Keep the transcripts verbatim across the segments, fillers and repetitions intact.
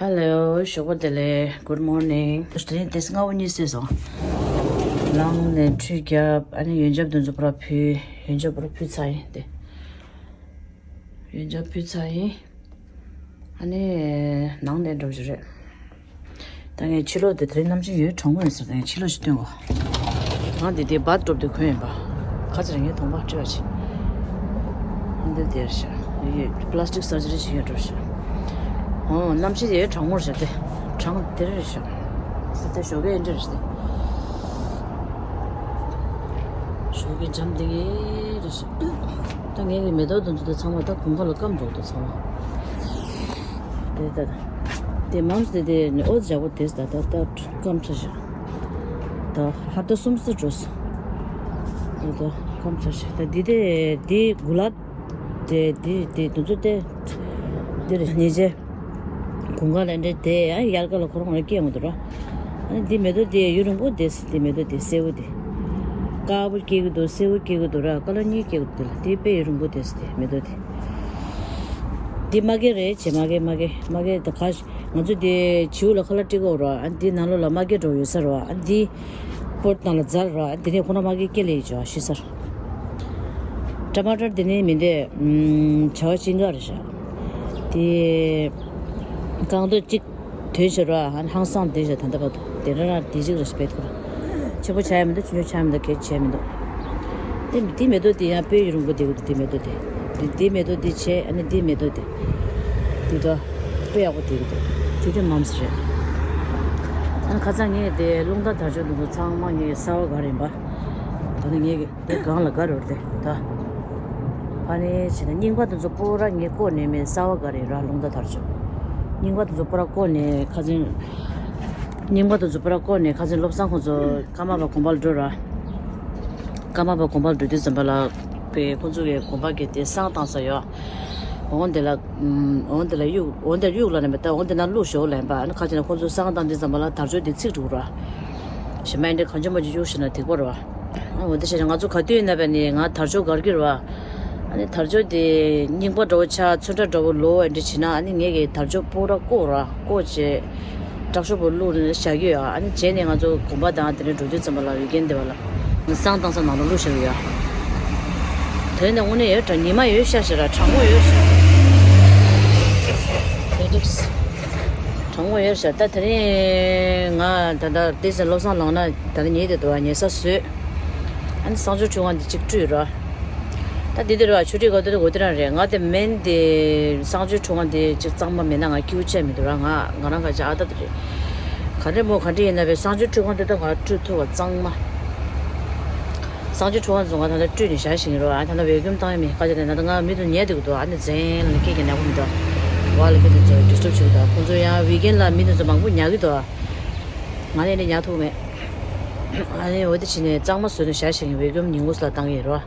Hello, ཞོགས་པ་བདེ་ལེགས། Good morning. དེ་རིང་དེ་སྔ་བོ་གཉིད་སད་སོང་། ལངས་ནས་ཁྲུས་བརྒྱབ། ཨ་ནི་ཡོན་ཆབ་དེ་ཚོ་པུ་ར་ཕུལ། ཡོན་ཆབ་པུ་ར་ཕུལ་ཚར་ཡིན་ཏེ། ཡོན་ཆབ་ཕུལ་ཚར་ཡིན། ཨ་ནི་ནང་ནས་འགྲོ་རྒྱུ་རེད། ད་ངས་ཕྱི་ལོགས་དེ་དེ་རིང་གནམ་གཤིས་ཡོད་གྲང་མོ་ཡོད་ཟེར། ད་ངས་ཕྱི་ལོགས་ཤིག་སྟོན་གོ། ང་འདི་དེ་བཱཐ་ཌོབ་དེ་གོན་ཡིན་པ། ཁ་ཚར་ངའི་གདོང་པ་སྤྲད་པ་ཆེ། འདི་དེར་ཤ། ཡོད་པི་ལ་སི་ཊིག་སར་ཇི་རི་བྱེད་ཡོད་འགྲོ་ཤ། ཨོ་གནམ་གཤིས་དེ་ཡོད་གྲང་མོ་རེད་ཤ། དེ་གྲང་དེར་རེད་ཤ། དེ་ཞོགས་ཀས་འདྲ་རེད་ཤ། དེ་ཞོགས་ཀས་འཇམ་དེ་རེད་ཤ། ད་ངའི་གི་མེ་ཏོག་དེ་ཚོ་དེ་ཚང་མ་ད་དགུན་ཁ་ལ་སྐམ་འགྲོ་འདུག་ཚང་མ། དེ་ད་དེ་མང་སུ་དེ་དེ་ནི་ཨོ་ཛ་བོ་དེ་ད་ད་ད་སྐམ་ཚར་ཤག། ད་ཧར་ད་གསུམ་སུ་འགྲོ་སོང་། དེ་ད་སྐམ་ཚར་ཤག། ད་འདི་དེ་འདི་གུ་ལབ་དེ་འདི་དེ་དེ་ཚོ་དེ་འདི་རེད། ཉེས་ཆད་དགུན་ཁ་ལ་འདྲེ་དེ་ཡང་དབྱར་ཁ་ལ་ཁོ་རང་ལ་སྐྱེ་ཡོང་གི་འདུག་ར། ཨ་ནི་འདི་མེ་ཏོག་དེ་ཡུན་རིང་པོ་དེ་སི་འདི་མེ་ཏོག་དེ་སེར་བོ་དེ། དཀར་པོ་སྐྱེ་གི་འདུག་སེར་བོ་སྐྱེ་གི་འདུག་ར། ཀ་ལ་གཉིས་སྐྱེ་གི་འདུག་ལ། དེ་དཔེ་ཡུན་རིང་པོ་དེ་སི་དེ་མེ་ཏོག་དེ། འདི་མ་གེ་རེད་བྱེད། མ་གེ་མ་གེ་མ་གེ་ད་ག་ང་ཚོ་དེ་བྱིའུ་ལ་ཁ་ལག་སྤྲད་གོ་ར། ཨ་འདི་ནང་ལོགས་ལ་མ་གེ་འགྲོ་ཡོད་ས་ར། ཨ་འདི་པོར་ནང་ལ་འཛར་ར། ཨ་འདི་ནས་ཁོ་ན་མ་གེ་སྐྱེ་ལེ་ཡི་ཅོ་ཤི་སར། ཊ་མ་ཊར་འདི་ནས་མི་འདེ་བྱ་བ་ཤིང་ག་རེད་ཤག། དེ་རྐང་རྡོ་གཅིག་དོན་ཤར་བ་ཧང་སང་དོན་ཤར་ད་ལྟ་བར་དུ་དེ་འདྲ་ར་དེ་གཅིག་རེ་སྤེལ་ཐུབ། ཆེན་པོ་ཆགས་ཡ་མི་འདུག་ཆུང་ཆུང་ཆགས་མི་འདུག་གལ་ཆེ་མི་འདུག་དེ་དེ་མེ་ཏོག་དེ་ཡང་དཔེ་ཡུན་རིང་པོ་བསྡད་ཀྱི་འདུག་དེ་མེ་ཏོག་དེ། དེ་དེ་མེ་ཏོག་དེ་བྱས། ཨ་ནི་དེ་མེ་ཏོག་དེ། དེ་ད་དཔེ་ཡག་པོ་བསྡད་ཀྱི་འདུག་དེ་དེ་མམ་སི་རེད། ཨ་ནི་ཁ་སང་ངས་དེ་རླུང་རྟ་དར་ལྕོག་འདི་ཚོ་ཚང་མ་ངས་གསར་བ་ག་རེ་ཡིན་པ། ད་ནི་ངས་ཀྱི། དེ་སྒང་ལ་དགའ་རོར་དེ་ད། ཕ་ནི་བྱས་ན་རྙིང་པ་དེ་ཚོ་པོ་ར་ངས་བཀོག་ནས་མེད། གསར་བ་ག་རེ་ར་རླུང་རྟ་དར་ལྕོག་རྙིང་པ་དེ་ཚོ་པོ་ར་བཀོག་ནས་ཁ་སང་། རྙིང་པ་དེ་ཚོ་པོ་ར་བཀོག་ནས་ཁ་སང་བློ་བཟང་ཁོང་ཚོ་ཀརྨ་པ་དགོན་པ་ལ་འགྲོ་ར། ཀརྨ་པ་དགོན་པ་ལ་འགྲོ་དུས་ཙམ་པ་ལ་པའི་ཁོང་ཚོ་གི་དགོན་པ་གི་དེ་བསང་བཏང་ས་ཡོད། འོང་དེ་ལ། འོང་དེ་ལ་གཡུག་འོང་དེ་ལ་གཡུག་ལ་ནས་མེད། ད་འོང་དེ་ན་བླུག་ཞོག་ལན་པ། ཨ་ནི་ཁ་ཅིག་ན་ཁོང་ཚོ་བསང་བཏང་དུས་ཙམ་པ་ལ་དར་ལྕོག་དེ་ཚིག་འགྲོ་ར། ཞེ་མ་ཡིན་དེ་གང་བྱུང་མ་བྱུང་གཡུག་ཤིག་ན་འགྲིག་པ་རེད་བ། འོ་དེ་བྱས་ན་ང་ཚོ་ག་དུས་ཡིན་ན་བས་ནི་ང་དར་ལྕོག་སྒར་གྱི་རེད་བ། ཨ་ནི་དར་ལྕོག་དེ་རྙིང་པ་འདྲ་བོ་ཆགས་ཚོན་ཁྲ་འདྲ་བོ་ལོག་འདྲ་བྱེད་ན། ཨ་ནི་ངས་ཀྱི་དར་ལྕོག་པོ་ར་བཀོག་ར་བཀོག་བྱས། དྲག་ཤུགས་པོ་བླུགས་ནས་བཞག་གི་ཡོད། ཨ་ནི་རྗེས་ནས་ང་ཚོ་དགོན་པ་དང་དེ་འདྲ་འགྲོ་དུས་ཙམ་པ་ལ་ཝི་ཀེན་དེ་བ་ལ་བསང་བཏང་ས་ནང་ལ་བླུགས་བཞག་གི་ཡོད། དེ་ནས་དངོས་གནས་ཡོད་དྲ་ཉི་མ་ཡོད་ཤག་ཤག་ར་གྲང་མོ་ཡོད་ཤག་དེ་འགྲིགས། གྲང་མོ་ཡོད་ཤག་ད་དེ་རིང་ང་ད་ལྟ་ཏི་སེ་བློ་བཟང་ལངས་ན་ད་ནི་ཉལ་དེ་འདུག་བ། ཉལ་ས་བཟོས། ཨ་ནི་གསང་སྤྱོད་ཆུ་དབང་འདི་གཅིག་བཀྲུས་ར། ད་འདི་འདི་ར་ཆུ་ཁྲིད་ག་དུས་འོ་དེ་རང་རེད། ང་དེ་མེན་དེ་གསང་སྤྱོད་ཆུ་དབང་དེ་གཅིག་གཙང་མ་མེད་ན་ང་སྐྱིད་པོ་བྱས་མི་འདུག་ར། ང་ང་རང་ག་ཅི་ཨ་ད་དེ་རེད། ག་འདྲ་མོ་ག་འདྲ་ཡིན་ན་བས་གསང་སྤྱོད་ཆུ་དབང་དེ་ད་ང་བཀྲུས་ཐུབ་པ་གཙང་མ། གསང་སྤྱོད་ཆུ་དབང་ཚོ་ང་ད་ལྟ་བཀྲུས་ནས་བཞག་བཞིན་ཡིན་རོ། ཨ་ད་ལྟ་བེ་ཀུམ་བཏང་ཡ་མེད། ཁ་ཅིག་ནས་ད་ལྟ་ང་མི་དུ་ཉལ་འདུག་འདུག་ཨ་ནི་ཛེན་ལ་སྐད་ཀྱི་ནག་པོ་མི་འདུག་བ་ལ་སྐད་དུ་ཚོ་ཌི་སི་ཊབ་བྱེད་ཀྱི་འདུག་ཁོང་ཚོ་ཡང་ཝི་ཀེན་ལ་མི་དུ་ཚོ་མང་པོ་ཉལ་གི་འདུག་ང་ལས་ནི་ཉལ་ཐུབ་མེད། ཨ་ནི་འོ་དེ་བྱས་ནས་གཙང་མ་བཟོས་ནས་བཞག་བཞིན་ཡིན། བེ་ཀུམ་ཉིན་གུང་ལ་བཏང་གི་ཡིན་རོ།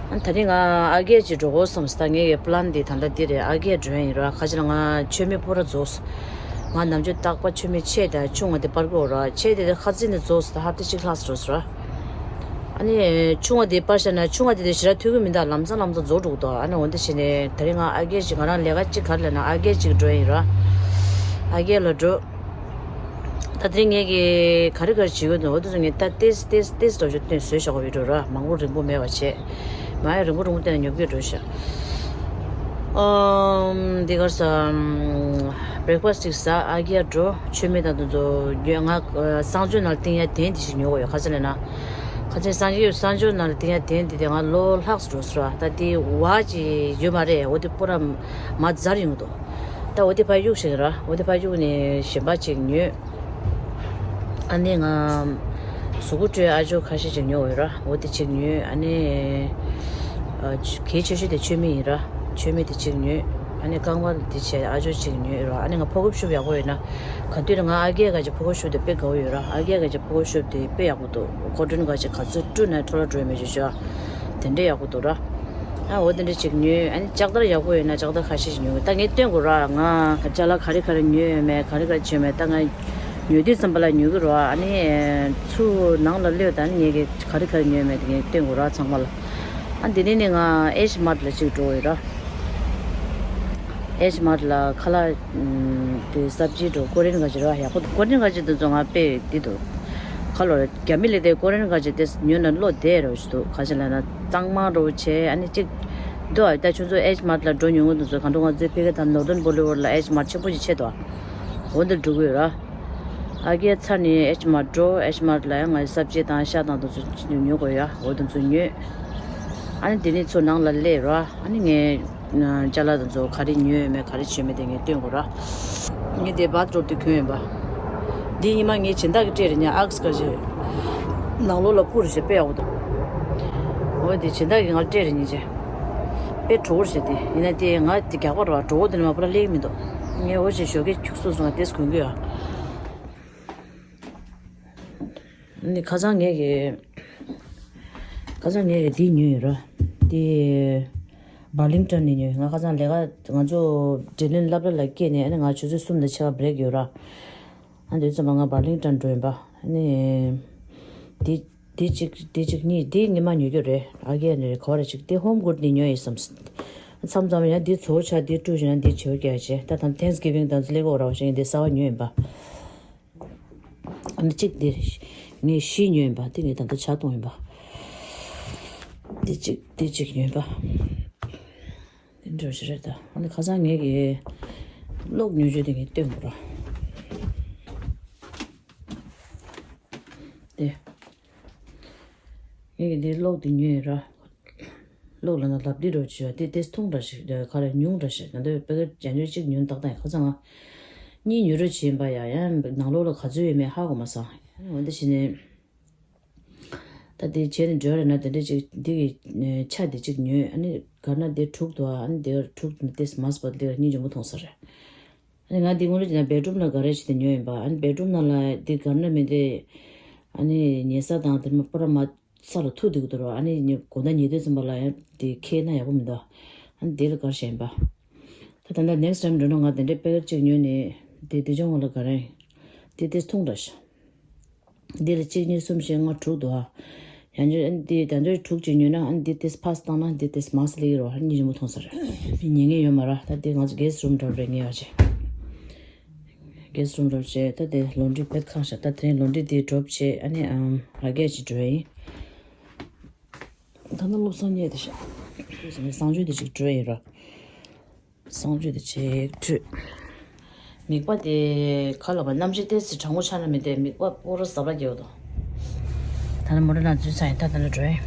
ཨ་ནི་ད་ནི་ང་ཨ་རྒས་ཅིག་འགྲོ་དགོས་བསམ་སོང་། ད་ངའི་གི་པི་ལན་འདི་ད་ལྟ་འདི་རེད། ཨ་རྒས་འགྲོ་ཡ་ཡིན་རོ། ཁ་ཅིག་ལ་ང་མཆོད་མེ་ཕོ་ར་རྫོགས་སོང་། ང་ནམ་རྒྱུན་རྟག་པར་མཆོད་མེ་ཆེ་དང་ཆུང་བ་དེ་སྤར་གི་ཡོད་ར། ཆེ་དེ་དེ་ཁ་ཚིག་ནས་རྫོགས་སོང་། ད་ཧབ་ཏ་གཅིག་ལྷག་ཙམ་འགྲོ་སོང་ར། ཨ་ནི་ཆུང་བ་དེ་སྤར་བཞག་ན་ཆུང་བ་དེ་དེ་ཞེ་དྲག་ཐོན་གི་མི་འདུག་ལམ་སང་ལམ་སང་རྫོགས་འགྲོ་གི་འདུག་ཨ་ནི་འོ་འདི་བྱས་ནས་ད་རིང་ང་ཨ་རྒས་ཅིག་ང་རང་ལས་ཀ་གཅིག་ག་རེ་ལབ་ན་ཨ་རྒས་ཅིག་འགྲོ་ཡ་ཡིན་ར། ཨ་རྒས་ལ་འགྲོ། ད་དེ་རིང་ངས་ཀྱི་ག་རེ་ག་རེ་བྱེད་ཀྱི་འདུག་འོ་དེ་ཚོ་ངས་ད་ཏེས་ཏེས་ཏེས་འདྲ་བོ་ཅིག་བཏོན་བཟོས་བཞག་པ་ཡོད་འགྲོ་ར། མང་པོ་རིང་པོ་མེད་པ་བྱས། མ་ཡ་རིང་པོ་རིང་པོ་བཏོན་ན་ཉོབ་ཀྱི་འགྲོ་ཤག་ཨམ། འདི་གར་ས་བྷི་རེག་ཕ་སི་ཅིག་ཟ། ཨ་རྒས་འགྲོ། མཆོད་མེ་དང་དེ་ཚོ་ཉོ། ང་གསང་སྤྱོད་ནང་ལ་བཏིང་ཡ་གདན་དེ་ཞིག་ཉོ་དགོས་ཡོད། ག་ཚོད་ལབ་ན། ག་ཚོད་གསང་སྤྱོད་གསང་སྤྱོད་ནང་ལ་བཏིང་ཡ་གདན་དེ་དེ་ང་ལོ་ལྷག་ཙམ་འགྲོ་སོང་ར། ད་དེ་བ་ཅིག་ཡོད་མ་རེད། འོ་དེ་པོ་ར་མ་ཛར་ཡོང་གི་འདུག་ད་འོ་དེ་ཕར་གཡུགས་ཤིག་ར། འོ་དེ་ཕར་གཡུགས་ནས་གཞན་པ་ཅིག་ཉོས། ཨ་ནི་ང་གཟུགས་པོ་སྤྲོད་ཨ་ཇོ་ཁ་ཤས་ཅིག་ཉོས་ཡོད་ར། འོ་དེ་གཅིག་ཉོས། ཨ་ནི་ཨ་གལ་ཆེ་ཤོས་དེ་མཆོད་མེ་ཡིན་ར། མཆོད་མེ་དེ་གཅིག་ཉོས། ཨ་ནི་རྐང་པ་དེ་བྱས་ཨ་ཇོ་གཅིག་ཉོས་ར། ཨ་ནི་ང་ཕོ་ཁོབ་ཤུབས་ཡག་པོ་ཡོད་ན། ག་དུས་ང་ཨ་རྒས་ག་ཅིག་ཕོ་ཁོབ་ཤུབས་དེ་དཔེ་དགའ་བོ་ཡོད་ར། ཨ་རྒས་ག་ཅིག་ཕོ་ཁོབ་ཤུབས་དེ་དཔེ་ཡག་པོ་འདུག་གོ་ཊོན་ག་ཅིག་ག་ཚོད་བཀྲུས་ན་འཕྲོ་བརླག་འགྲོ་ཡ་མེད་ཅོ་ཅོ། དེ་འདྲ་ཡག་པོ་འདུག་ར། ཨ་འོ་དེ་འདྲ་ཅིག་ཉོས། ཨ་ནི་ལྕགས་དར་ཡག་པོ་ཡོད་ན་ལྕགས་དར་ཁ་ཤས་ཤིག་ཉོས། ད་ངས་སྟོན་དགོས་ར། ང་ཅ་ལག་ག་རེ་ག་རེ་ཉོས་ཡོད་མེད། ག་རེ་ག་རེ་བྱས་ཡོད་མེད། ད་ང་ཉོ་དུས་ཙམ་པ་ལ་ཉོ་གི་ར། ཨ་ནི་ཚུར་ནང་ལ་སླེབས་ད་ནི་ངས་ཀྱི་ག་རེ་ག་རེ་ཉོས་ཡོད་མེད་དེ་ངས་སྟོན་དགོས་ར་ཚང་མ་ལ། ཨ་འདི་ནས་ནི་ང་ཨེ་ཤི་མཱར་ཊ་ལ་ཅིག་འགྲོ་ཡོད་ར། ཨེཆ་མཱར་ལ་ཁ་ལག་དེ་སབ་ཇི་འགྲོ། ཀོ་རེན་ག་ཅི་ར་ཡག་པོ་འདུག་ཀོ་རེན་ག་ཅི་འདུག་ཚོ་ང་དཔེ་འདི་འདུག་ཁ་ལོ་རྒྱ་མི་ལས་དེ་ཀོ་རེན་ག་ཅི་དེ་ཉོས་ན་བློ་བདེ་རོ་ཞུ་འདུག་ག་ཅི་ལ་ན་གཙང་མ་རོ་བྱས། ཨ་ནི་གཅིག་འདུག་ཨ་ད་ཁྱོད་ཚོ་ཨེཆ་མཱར་ལ་འགྲོ་མྱོང་གི་འདུག་ཚོ། གང་འགྲོ་ང་ཚོའི་ཕ་གི་དང་ནོར་ཐོན་བོ་ལི་ཝུཌ་ལ་ཨེཆ་མཱར་ཆེན་པོ་ཞིག་ཆེ་འདུག་འོ་འདིར་འགྲོ་གི་ཡོད་ར། ཨ་རྒྱའི་ཚར་ནས་ཨེཆ་མཱར་འགྲོ། ཨེཆ་མཱར་ལ་ཡང་ང་ཡི་སབ་ཇི་དང་ཤ་དང་དེ་ཚོ་ཉོ་དགོས་ཡ། འོ་དེ་ཚོ་ཉོས། ཨ་ནི་དེ་ནས་ཚོ་ནང་ལ་སླེབས་ར། ཨ་ནི་ངས་ཅ་ལག་དེ་ཚོ་ག་རེ་ཉོས་མེད་ག་རེ་བྱས་མེད་དེ་ངས་སྟོན་དགོས་ར། ངས་དེ་བཱཐ་རོབ་དེ་གྱོན་ཡིན་པ། འདི་ཉི་མ་ངས་སྦྱིན་བདག་གི་སྤྲད་རེད་ཉ། ཨག་སི་ཀ་ཞེས་ནང་ལོགས་ལ་སྤུ་རུ་ཞེས་དཔེ་ཡག་པོ་འདུག་འོ་དེ་སྦྱིན་བདག་གིས་ང་སྤྲད་རེད་ཉིན་བྱས། དཔེ་བྲོ་བོར་བྱས་ཏེ་ཡིན་ན་དེ་ང་དེ་རྒྱག་པ་ར་བྲོ་བོ་དེ་ནས་མ་པ་ར་ལེགས་མི་འདུག་ངས་འོ་ཞེས་ཞོགས་ཀས་ཁྱུག་སོ་སོ་ང་དེས་གོན་གི་ཡོད། ནི་ཁ་སང་ངས་ཀྱི་ཁ་སང་ངས་ཀྱི་འདི་ཉོས་ཡོད་ར། འདི་བར་ལིང་ཊོན་ནས་ཉོས། ང་ཁ་སང་ལས་ཀ་ང་ཚོ་འབྲེལ་ལན་སློབ་གྲྭ་ལ་སྐྱེལ་ནས་ཨ་ནི་ང་ཆུ་ཚོད་གསུམ་དང་ཕྱེད་ཀ་བྷི་རེག་ཡོད་ར། ཨ་འདི་ཙམ་པ་ང་བར་ལིང་ཊོན་འགྲོ་ཡིན་པ། ཨ་ནི་འདི་འདི་གཅིག་འདི་གཅིག་གཉིས་འདི་ཉི་མ་ཉོ་རྒྱུ་རེད། ཨ་གས་ནས་ག་བ་རེ་གཅིག་འདི་ཧོམ་གུཌ་ནས་ཉོས་ཡིན་བསམ། མཚམས་མཚམས་ཡང་འདི་ཚོ་ཆ་འདི་བཀྲུས་བྱས་ན་འདི་བྱེ་བ་རྒྱག་བྱས་ད་དང་ཐེངས་གིབ་བིང་དང་ཚོ་ལེགས་འོ་ར་བ་ཞིག་འདི་གསར་བ་ཉོས་ཡིན་པ། ཨ་ནི་གཅིག་འདི་ངས་བཞི་ཉོས་ཡིན་པ། འདི་ངས་ད་ལྟ་ཇ་བཏུང་ཡིན་པ། འདི་གཅིག་འདི་གཅིག་ཉོས་པ། འདི་འདྲ་ཞིག་རེད་ད། ཨ་ནི་ཁ་སང་ངས་ཀྱི་གློག་ཉོ་རྒྱུ་དེ་ངས་སྟོན་དགོས་ར། འདི་ངས་ཀྱི་འདི་གློག་འདི་ཉོས་ཡིན་ར། གློག་ལ་ན་ལབ་འདི་འགྲོ་བྱེད་པ་དེ་དེ་ཐུང་འདྲ་ཞིག་ཁ་ལ་ཉུང་འདྲ་ཞིག་ད་འདོད་པེ་ཀེ་ཊི་རྒྱ་འཇོག་གཅིག་ཉོས་ཏག་ཏག་ཡིན། ཁ་སང་ང་གཉིས་ཉོ་རོགས་བྱེད་ཡིན་པ་ཡ། ཡང་ནང་ལོགས་ལ་ག་ཚོད་ཡོད་མེད་ཧ་གོ་མ་སོང་། འོན་ཏེ་བྱས་ནས་ད་དེ་བྱས་ནས་འགྲོ་རེད་ན་དེ་འདྲ་ཅིག་འདི་གི་ཆ་དེ་ཅིག་ཉོས། ཨ་ནི་གར་ན་དེ་དྲུག་འདུག་ཨ་ནི་དེ་དྲུག་འདུག་དེ་མས་པ་དེ་གཉིས་འཇོན་པོ་མཐོང་ས་རེད། ཨ་ནི་ང་དེ་སྔོན་ལ་བྱས་ན་བེ་ཌ་རུམ་ལ་ག་རེ་བྱས་ཏེ་ཉོས་ཡིན་པ། ཨ་ནི་བེ་ཌ་རུམ་ནང་ལ་དེ་གར་ན་མི་དེ་ཨ་ནི་ཉལ་ས་དང་དེ་མ་པ་ར་མ། ས་ལ་ཐུག་འདུག་འདུག་རོ། ཨ་ནི་ཉི་དགོང་དག་ཉལ་དུས་ཙམ་པ་ལ་ཡང་དེ་ཁེལ་ན་ཡག་པོ་མི་འདུག་ཨ་ནི་དེ་ལ་གར་ཞེན་པ། ད་ད་ལྟ་next time འགྲོ་ན་ང་དེ་འདྲའི་པེ་ཀེ་ཊི་གཅིག་ཉོས་ནས་དེ་དེ་ཅུང་བ་ལ་ག་རེ་དེ་དེ་ཐུང་འདྲ་ཞིག་དེ་ལ་གཅིག་གཉིས་གསུམ་བཞི་ལྔ་དྲུག་འདུག་ཨ། ཡང་ཅིག་ཨ་ནི་དེ་ད་འདྲའི་དྲུག་ཅིག་ཉོས་ན་ཨ་ནི་དེ་དེ་ཕ་སི་བཏང་ན་དེ་དེ་མ་སི་ལེགས་རོ། ཨ་ནི་ཉིན་མོ་ཐོང་ས་རེད། དེ་ཉན་ངེས་ཡོད་མ་ར། ད་དེ་ང་ཚོ་གེ་སི་ཊི་རུམ་འདྲ་རེད་ངེས་ཡོད་ཅེ། གེ་སི་ཊི་རུམ་འགྲོ་བྱས་ད་དེ་ལོན་ཌི་རི་བེད་ཁང་བཞག་ད་དེ་རིང་ལོན་ཌི་རི་དེ་འགྲོ་བྱས་ཨ་ནི་ཨམ་ར་གས་ཅིག་འགྲོ་ཡིན། ད་ནི་བློ་བཟང་རྙེད་དེ་བཞག་གསང་སྤྱོད་དེ་ཅིག་འགྲོ་ཡིན་ར། གསང་སྤྱོད་དེ་ཅིག་འགྲོ། མིག་པ་དེ་ཁ་ལ་བ་གནམ་གཤིས་ཏོག་ཙམ་གྲང་མོ་ཆགས་ན་མི་དེ་མིག་པ་པོ་ར་ཟབ་ར་རྒྱལ་བ་དང་། ད་ནི་མོ་ཊ་ནང་འཛུལ་ཚར་ཡིན། ད་ད་ནི་འགྲོ་ཡིན།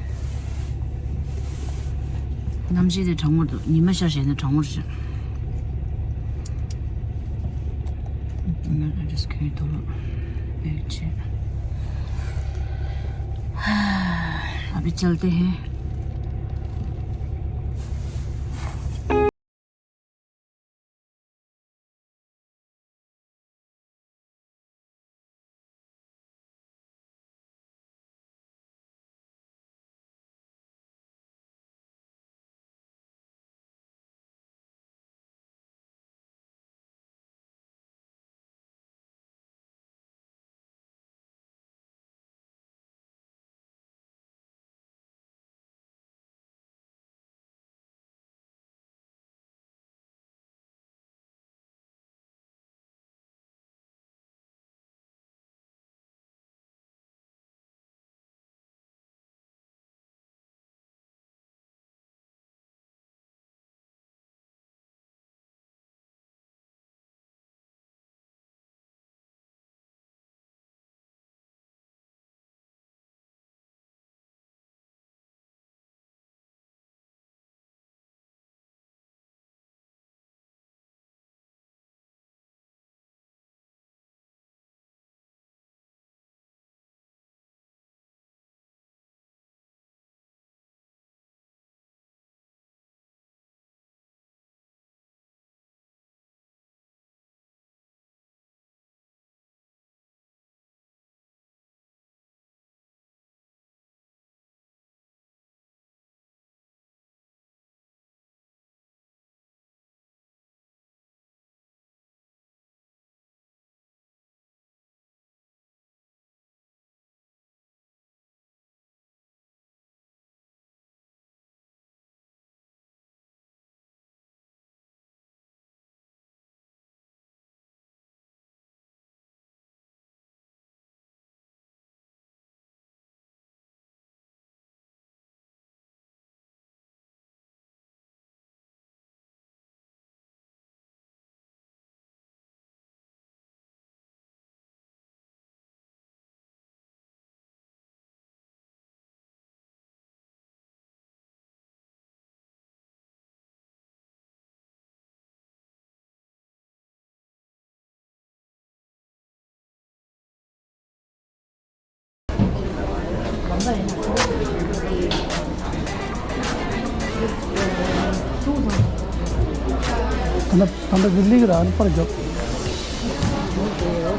གནམ་གཤིས་དེ་གྲང་མོ་འདུག་ཉི་མ་ཤར་བྱས་ནས་གྲང་མོ་རེད། अभी चलते हैं। ད་ལྟ་ད་ལྟ་གི་ལིག་ར་ཨ་ནི་པར་རྒྱབ།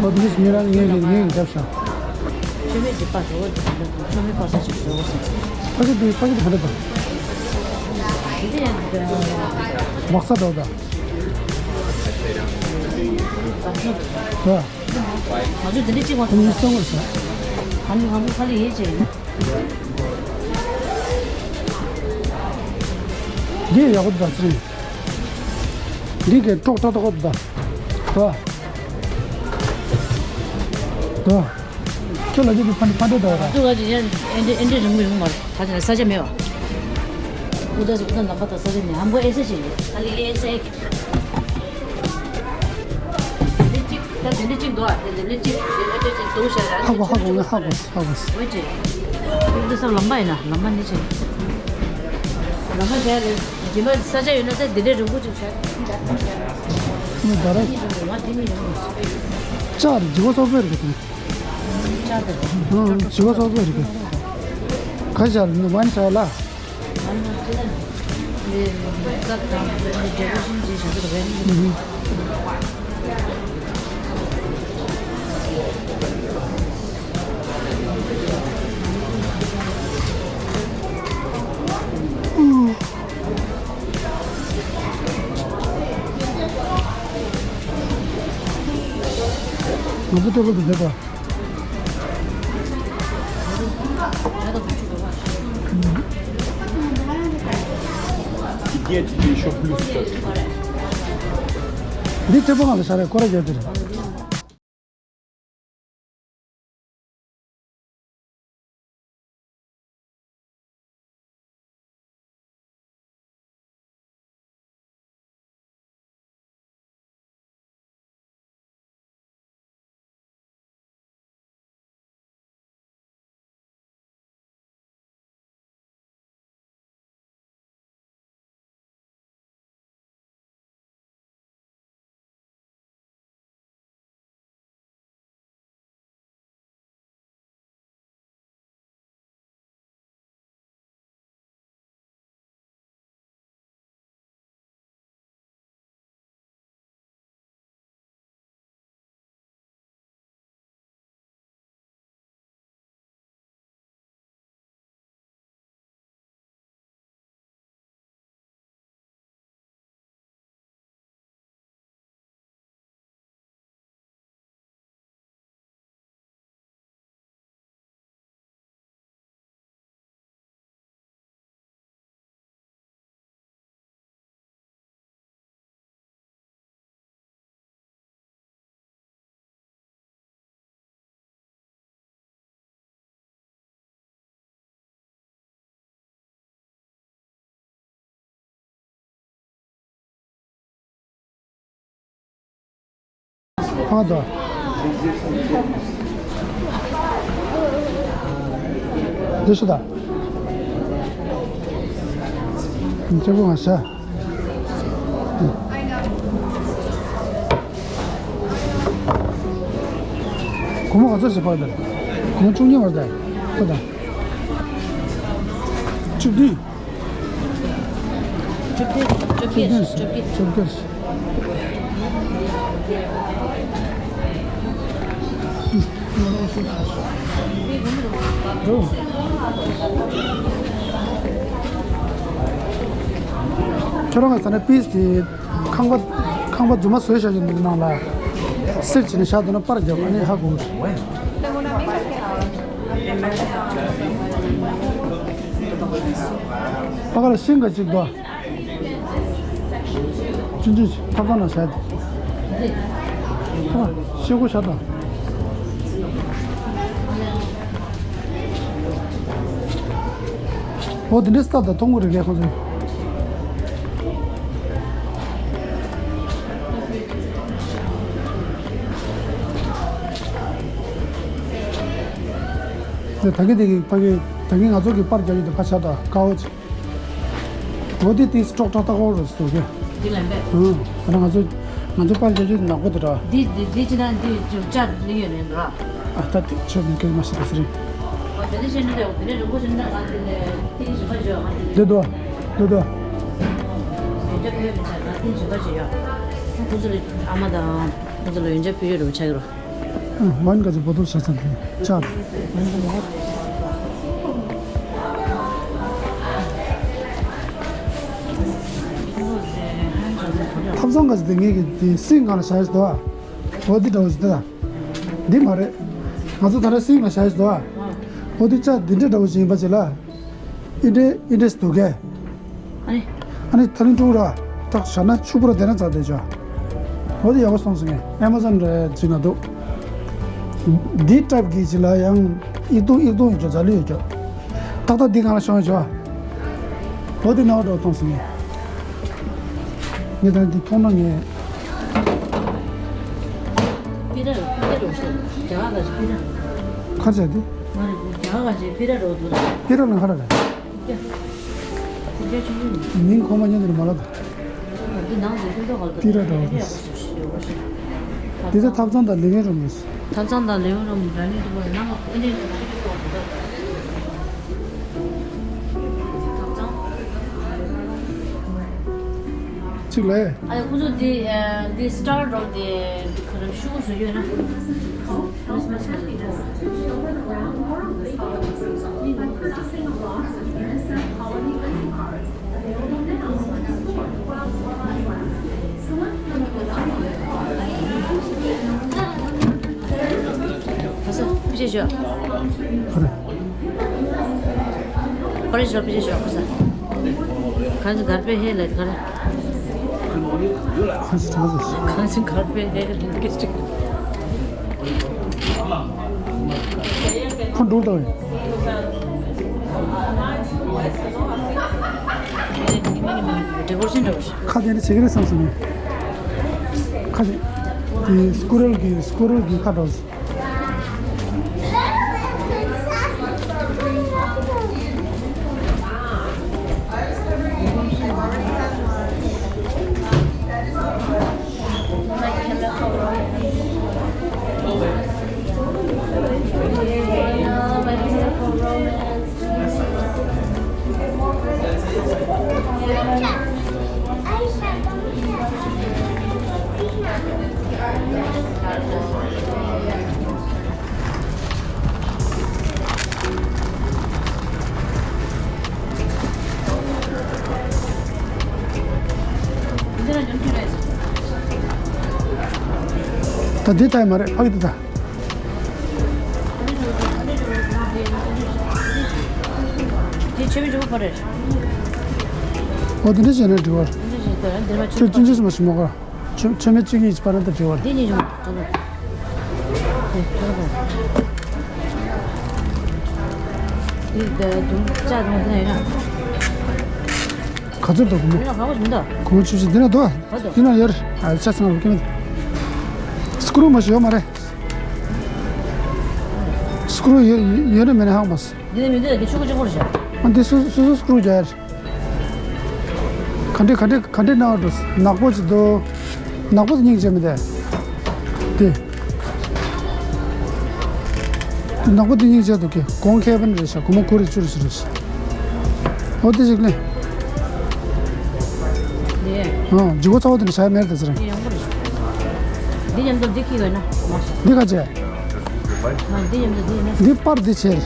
ཨོ་དེ་ཉིད་རང་ངས་ངས་ངས་རྒྱབ་ཤག་ཆོས་མེད་ཀྱི་པར་རོ། ཆོས་མེད་པར་ས་ཞིག་བཟོ་བ་ཟེར། ཕ་གི་དེ་ཕ་གི་དེ་ག་འདྲ་དང་། དེ་དེ་མག་ས་འདྲ་བོ་དང་། ང་ཚོ་འདི་འདྲ་གཅིག་པ་ཐོག་ལ། ཨ་ནི་ང་མོ་ཁ་ལི་ཡེ་བྱས་ཡིན། འདི་ཡག་པོ་འདུག་ཚེ་རིང་། འདི་གའི་ཀྲོག་ཀྲོག་ཏོག་ཏོག་འདུག་ད། ད། ཁྱོད་ལ་ཅི་ཕན་ཕན་འདྲ་འདུག་ད། ང་ཚོ་ཡང་ཨེ་འདྲ་ཨེ་འདྲ་རིང་མོ་རིང་མོ་མ་རེད། ད་ཅི་ན་ས་ཆ་མེད་བ། ཨུ་ད་སུ་ད་ལམ་པ་ད་ས་ཆ་མེད། ཧམ་གོ་ཨེ་ས་ཆ་ཡོད། ཨ་ལི་ཨེ་ས་ཨེ། ད་དེ་འདྲ་གཅིག་འདུག་ཨ། དེ་འདྲ་གཅིག་དེ་འདྲ་གཅིག་འདུག་ཤ་ར། ཧ་གོ་ཧ་གོ་ང་ཧ་གོ་ཧ་གོ། འོ་ཅེ། འདི་ས་ལམ་པ་ཡིན་ན་ལམ་པ་ནི་ཆེ། ལམ་པ་བྱས་རེད། རྗེས་མ་ས་ཆ་ཡོད་ན་ད་དེ་འདྲ་རིང་པོ་ཅིག་བྱས། ངས་ད་ར། ང་དེ་ནི་ཡོང་། ལྕགས་རེད། བྱི་བ་སོག་པོའི་རེད་དེ། ལྕགས་དེ། ཨང་། བྱི་བ་སོག་པོའི་རེད། ག་ཞར་ནི་ཝན་ཞར་ལ། ང་ཚོ་ཊེ་བལ་དུ་བསྡད་པ། འདི་ཊེ་བལ་ང་ལ་ཤར་རེ་སྐོར་ར་རྒྱག་དེ་རེད། ཨ་ད། འདི་ཤི་ད། འདི་ཅི་གོ་ང་ཤ། སྒོར་མོ་ག་ཚོད་ཞིག་འཕར་ད། སྒོར་མོ་བཅུ་གཉིས་འཕར་ད། ཁོ་ད། བཅུ་བདུན། བཅོ་བརྒྱད། བཅོ་བརྒྱད། བཅོ་བརྒྱད། བཅོ་བརྒྱད། ཁྱོད་རང་གི་ཟ་ན་པིས་དེ་ཁང་པ་ཁང་པ་རྫུན་མ་བཟོས་བཞག་ཡོད་འདུག་ནང་ལ། སིལ་བྱས་ནས་བཞག་འདུག་ན་པར་རྒྱབ། ཨ་ནི་ཧ་གོ་གི་རེད། པ་ག་ལ་ཤིང་ག་ཅིག་འདུག་ཅི་འདྲ་ཐབ་ཚང་ནང་བཞག་དེ། ཤེལ་སྒོ་བཞག་དང་། འོ་དེ་འདྲའི་སྟབས་དང་མཐོང་གི་རེད་ཁོ་ཚོས། ད་གིན་དེ་གི་ཕ་གི་ད་གིན་ང་ཚོ་གི་པར་རྒྱག་ཡུལ་དེ་ཕ་ཆགས་དང་དཀའ་བ་ཅིག་འོ་དེ་དེ་ཀྲོག་ཀྲོག་ལྟ་གོ་རུ་སུ་གི་འདི་ལན་པས། ཨང་། ད་ང་ཚོ་ང་ཚོ་པར་རྒྱག་རྒྱུ་ནག་པོ་དེ་འདྲ། འདི་འདི་འདི་ཅི་ན་འདི་ཅུ་ཅག་ལི་ཡོད་ནས་འདུག་ཨ་ད་དེ་ཆོས་མི་སྐད་མ་ཤེས་པ་ཟེར། དེ་འདྲ་བྱས་ན་དེ་འདྲ་རིང་པོ་ཞིག་ན་ང་དེ་ལས་ཐེངས་བཞི་པ་བྱོས་ང་དེ་འདུག་འདུག་འདུག་འདུག་ཡོན་ཆབ་ཕུལ་མི་བྱ་ང་ཐེངས་བཞི་པ་བྱོས་ཡ། ཁོང་ཚོ་ལ་ཨ་མ་དང་ཁོང་ཚོ་ལ་ཡོན་ཆབ་ཕུལ་ཡོད་རེད་པ་ཆགས་ཀྱི་རོ། ཨ། ཝན་ག་ཚོད་བོ་ཏོལ་ཆ་ཚང་དེ་ཆགས། ཐབ་ཚང་ག་ཚོད་དེ་ངེད་ཀྱི་དེ་སིང་གང་ལ་བཞག་ཡོད་དོ། འོ་འདི་འདྲ་བོ་ཞིག་འདི་དང་། འདི་མ་རེད། ང་ཚོ་ད་ལྟ་སིང་ལ་བཞག་ཡོད་དོ། འོ་འདི་ལྕགས་འདི་འདྲ་འདྲ་བོ་ཞིག་ཡིན་པ་ཅིག་ལ། ཨི་འདྲས་ཨི་འདྲས་འདུག་གས། ཨ་ནི། ཨ་ནི་ཐ་ལིང་ཀྲུག་ར། ཏག་བཞག་ན་ཕྱུག་པོ་ར་དེ་ན་ཙག་དེ་ཅོ། འོ་དེ་ཡག་པོ་སོང་སོང་ངས་ཨེ་མ་ཛོན་ར་ཅིག་ན་འདུག་འདི་ཊའིབ་གི་ཅིག་ལ་ཡང་ཨིག་ཏུང་ཨིག་ཏུང་ཡོད་ཅོ་ཛ་ལུ་ཡོད་ཅོ། ཏག་ཏག་འདི་གང་ལ་ཤོང་ཡོད་ཅོ། འོ་དེ་ནའོ་འགྲོ་མཐོང་སོང་ངས། ངས་ད་འདི་མཐོང་ན་ངས། པི་ར་པི་ར་རོ་ཤི་རྒྱ་གར་ལ་པི་ར། ཁ་ཆེ་དེ། ང་རེ་རྒྱ་གར་ལ་པི་ར་རོ་འདུག་པི་ར་ལ་ཁ་ར་རེད། མིང་ཁོ་མ་ཉན་དེ་མ་ལ་དང་། འདི་ནང་དུ་ཀུན་ཏོག་ག་ལ་པི་ར་འདྲ་བ་དེ། འདི་ཚོ་ཐབ་ཚང་དང་ལིབ་བིང་རུམ་རེད། ཐབ་ཚང་དང་ལིབ་བིང་རུམ་ཌའི་ནིང་ཊེ་བལ་ནང་ཨེ་འདྲས་ཐབ་ཚང་གཅིག་ལས། ཨ་ཁོ་ཚོ་འདི་འདི་སི་ཊར་འདྲ་བོ་དེ་འདི་ག་རེ་ཤུ་གུ་བཟོ་རྒྱུ་ཡོད་ན། ཁ་སང་ཕི་ཤེ་ཞོ། ཧ་རེ། པར་ཞོ་ཕི་ཤེ་ཞོ་ཁ་སང་། ཁ་སང་གར་པེ་ཧེ་ལ་གར། ཁ་སང་གར་པེ་ཧེ་ལ་གར། ཁོ་འགྲོ་དང་། ཁ་དེ་ནི་བྱེད་ཀྱི་རེད་བསམ་སོང་ངས། ཁ་དེ་དེ་སི་ཀུ་རལ་གྱི་སི་ཀུ་རལ་གྱི་ཁ་འདྲ་བོ། ད་འདི་ལྟ་ཡི་མ་རེད། ཕ་གི་འདི་ལྟ། འདི་ཆེ་མི་ཆེ་མོ་པ་རེད། ཨོ་འདི་འདྲ་བྱས་ན་འགྲིག་པ་རེད། འདི་འདྲ་བྱས་ན་འདི་མ་ཆེ་ཁྱོད་མོ་ཅུང་ཅུང་ཙམ་མ་ཞིག་མ་གོ། ཆོ་ཆོ་མེད་གཅིག་གིས་པར་ན་ད་བྲི་བར། འདི་གཉིས་བྱུང་། ད་ལོ། དེ་ཁྱོད་ལ། འདི་ད་དུང་ལྕགས་དང་དེ་ན་ཡོད་ན། ག་ཚོད་འདུག་གོང་མ། འདི་ན་ག་པར་བྱུང་ད། གོང་མ་ཆུ་ཆུ་འདི་ན་འདུག་ཨ། ག་འདུག་འདི་ན་ཡོད་རེད། ཨ་ཆ་ཚང་བ་ཀེ་མེད། སྐུ་རུ་མ་ཞིག་ཡོད་མ་རེད། སྐུ་རུ་ཡོད་ཡོད་ན་མེད་ན་ཧང་མ་སོང་། འདི་ན་མི་འདུག་འདི་ཆུ་ཁོ་ཆུ་ཁོ་རེད་ཤག་ཨ་འདི་སུ་སུ་སུ་སྐུ་རུ་རྒྱག་ཡ་རེད། ག་འདྲས་ག་འདྲས་ག་འདྲས་སྣང་བ་འགྲོ། ནག་པོ་ཅིག་འདུག་ནག་པོ་དེ་སྙིང་རྗེ་མི་འདུག་དེ། ནག་པོ་དེ་སྙིང་རྗེ་འདུག་གི་གོང་ཁེ་པན་རེད་ཤག་སྒོར་མོ་དགུ་རེ་བཅུ་རེ་ཞིག་རེད་ཤག་འོ་དེ་ཞིག་ལེན། ཨ་ལྗིད་ཁོག་ཚ་བོ་དེ་འདྲ་བྱ་ཡ་མེད་དེ་ཟེར། འདི་ཡག་པོ་རེད། འདི་མཉམ་དུ་འདི་ཁྱེར་ཡོད་ན། འདི་ག་བྱས། འདི་མཉམ་དུ་འདི་ཡིན་ན། འདི་པར་འདི་ཆེར།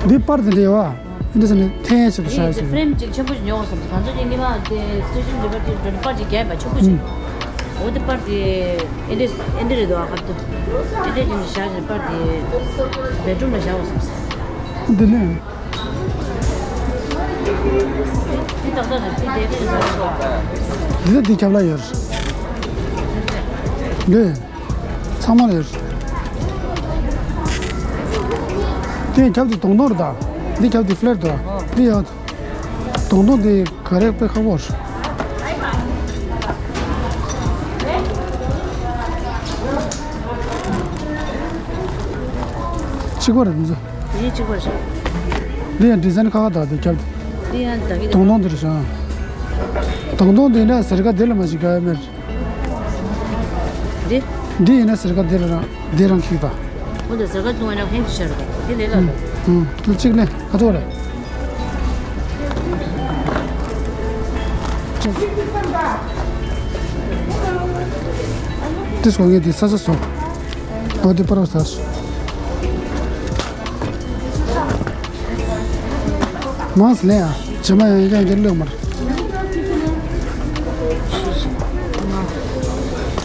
འདི་པར་འདི་འདྲ་ཡོད་བ། འདི་ཟེར་ནས་འཐེན་ཡས་ཆེད་དུ་བཞག་ཡས་ཟེར། ཕྲེམ་གཅིག་ཆེན་པོ་ཞིག་ཉོ་དགོས་བསམ། ང་ཚོ་གི་ཉི་མ་དེ་སི་ཊེ་ཤན་འདི་པར་དེ་འདྲ་པར་གཅིག་རྒྱག་པ་ཆེན་པོ་ཞིག་འོ་དེ་པར་དེ་ཨེ་འདྲས་ཨེ་འདྲས་རེད་འདུག་ཨ། ཁ་ཐུག་ཨེ་འདྲས་ཀྱི་བཞག་ནས་པར་དེ་བེད་རུམ་ལ་བཞག་དགོས་བསམ། འདི་ནས། འདི་ཏག་ཏག་རེད། འདི་དེ་རེད་ཟེར་བ། འདི་ལ་འདི་ཁྱབ་ལ་ཡོད་རེད། འདི་ཚང་མ་ལ་ཡོད་རེད། དེ་ཁྱབ་དེ་དོང་དོང་རེད་ད། འདི་ཁྱབ་དེ་ཕི་ལེཊ་འདུག་འདི་ཡང་དོང་དོང་དེ་ག་རེ་དཔེ་ཁག་པོ་རེད། གཅིག་པ་རེད་འདི་ཚོ། དེ་གཅིག་པ་རེད། འདི་ཡང་ཌི་ཛའིན་ཁག་ཁག་དང་དེ་ཁྱབ། འདི་ཡང་ད་གི་དོང་དོང་འདི་རེད་ཤག་དོང་དོང་འདི་ན་ཟེར་ཀ་འདི་ལ་མ་ཞིག་ག་ཡ་མེད། འདི། འདི་ཡིན་ན་ཟེར་ཁ་འདི་རང་འདི་རང་ཁྱིག་པ། ཁོ་ཚོ་ཟེར་ཁ་བཏུང་བ་ན་ཕན་ཅི་ཆར་གི་དེ་ལས་ལ། ཨུམ། དེ་གཅིག་ལས་ཁ་ཚོ་རེད། དེ་སོང་ངས་དེ་ས་ས་སོང་། འོ་དེ་པར་ས་སོང་། མང་སི་ལེ་ཨ། ཇེ་མ་ཡང་ཡང་གི་ལོས་མར།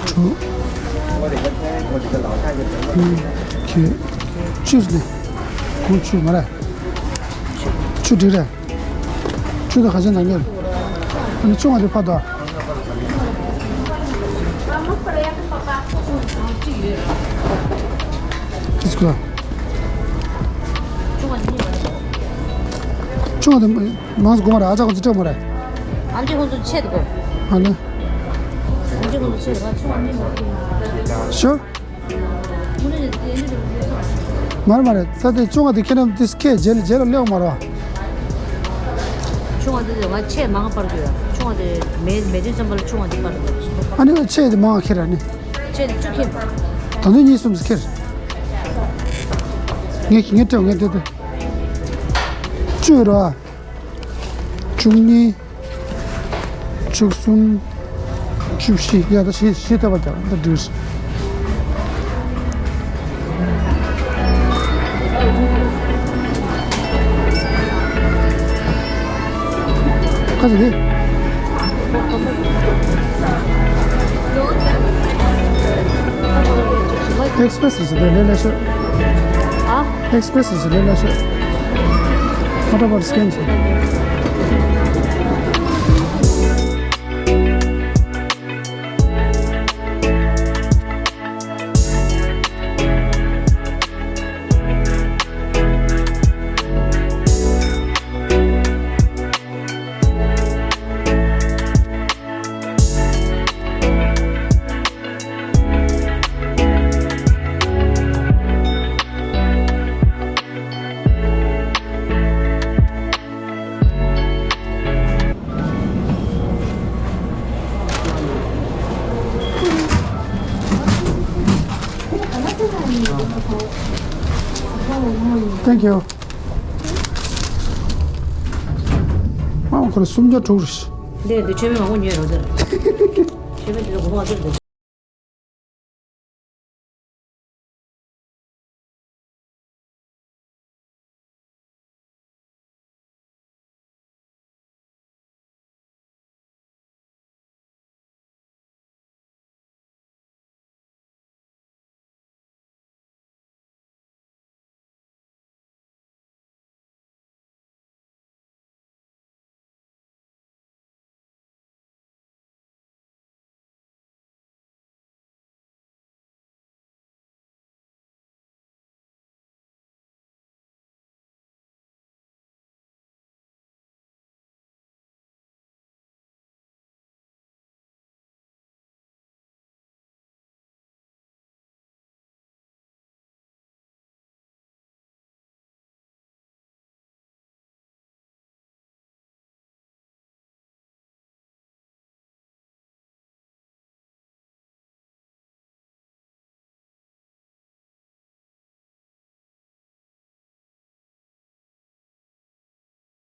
དྲུག་གཉིས། བཅུ་ལེ། ཁོང་བཅུ་མ་རེད། བཅུ་འགྲིག་རེད། བཅུ་དང་ཁ་ཆེ་ནང་གི། ཨ་ནི་བཅུ་ང་དེ་ཕ་དོ། ཁིས་ཁོ། བཅུ་ང་དེ་མང་སུ་གོ་མ་རེད། ཨ་ཅག་ཁོ་ཚོ་སྤྲད་མ་རེད། ཨམ་ཆི་ཁོ་ཚོ་ཆེད་དུ་གོ། ཨ་ནི། ཨམ་ཆི་ཁོ་ཚོ་ཆེད་དུ་གོ། བཅུ་ང་མི་མ་གི། ཤོར། མ་རེད་མ་རེད། ད་དེ་བཅོ་ལྔ་དེ་ཁྱེད་རང་དེ་ཁྱེད་རྗེས་ལ་རྗེས་ལ་སླེབས་མ་རེད་བ། བཅོ་ལྔ་དེ་ང་ཆེས་མང་པར་དགོས་ཡ། བཅོ་ལྔ་དེ་མེད་མེད་དུས་ཙམ་པ་ལ་བཅོ་ལྔ་དེ་པར་དགོས། ཨ་ནི་ཆེས་དེ་མང་ཁྱེར་ཨ་ནི། ཆེས་དེ་བཅུ་ཁྱེར། ད་དུང་གཉིས་གསུམ་ཁྱེར། ངས་ངས་སྤྲད་ངས་དེ་དེ། བཅུ་རེད་བ། བཅུ་གཉིས། བཅུ་གསུམ། བཅུ་བཞི། ཡ་ད་བཞི་བཞི་ཐེབས་པ་རྒྱག་ད་འགྲིག་ཁ་ཟེར་གི། ཨེགསི་པི་རེ་སི་རེད་ཟེར་ལས་ལས་ཤོད། ཨ། ཨེགསི་པི་རེ་སི་རེད་ཟེར་ལས་ལས་ཤོད། ཕ་ཏ་པར་སི་ཀེན་བྱེད། Thank you. ཨ་ཁོ་ལ་སུམ་བརྒྱ་དྲུག་རེད། འདི་འདི་ཆོས་མེད་མང་པོ་ཉོས་རོགས་ཟེར། ཆོས་མེད་འདི་ལ་གོང་བ་ཟེར་འདི་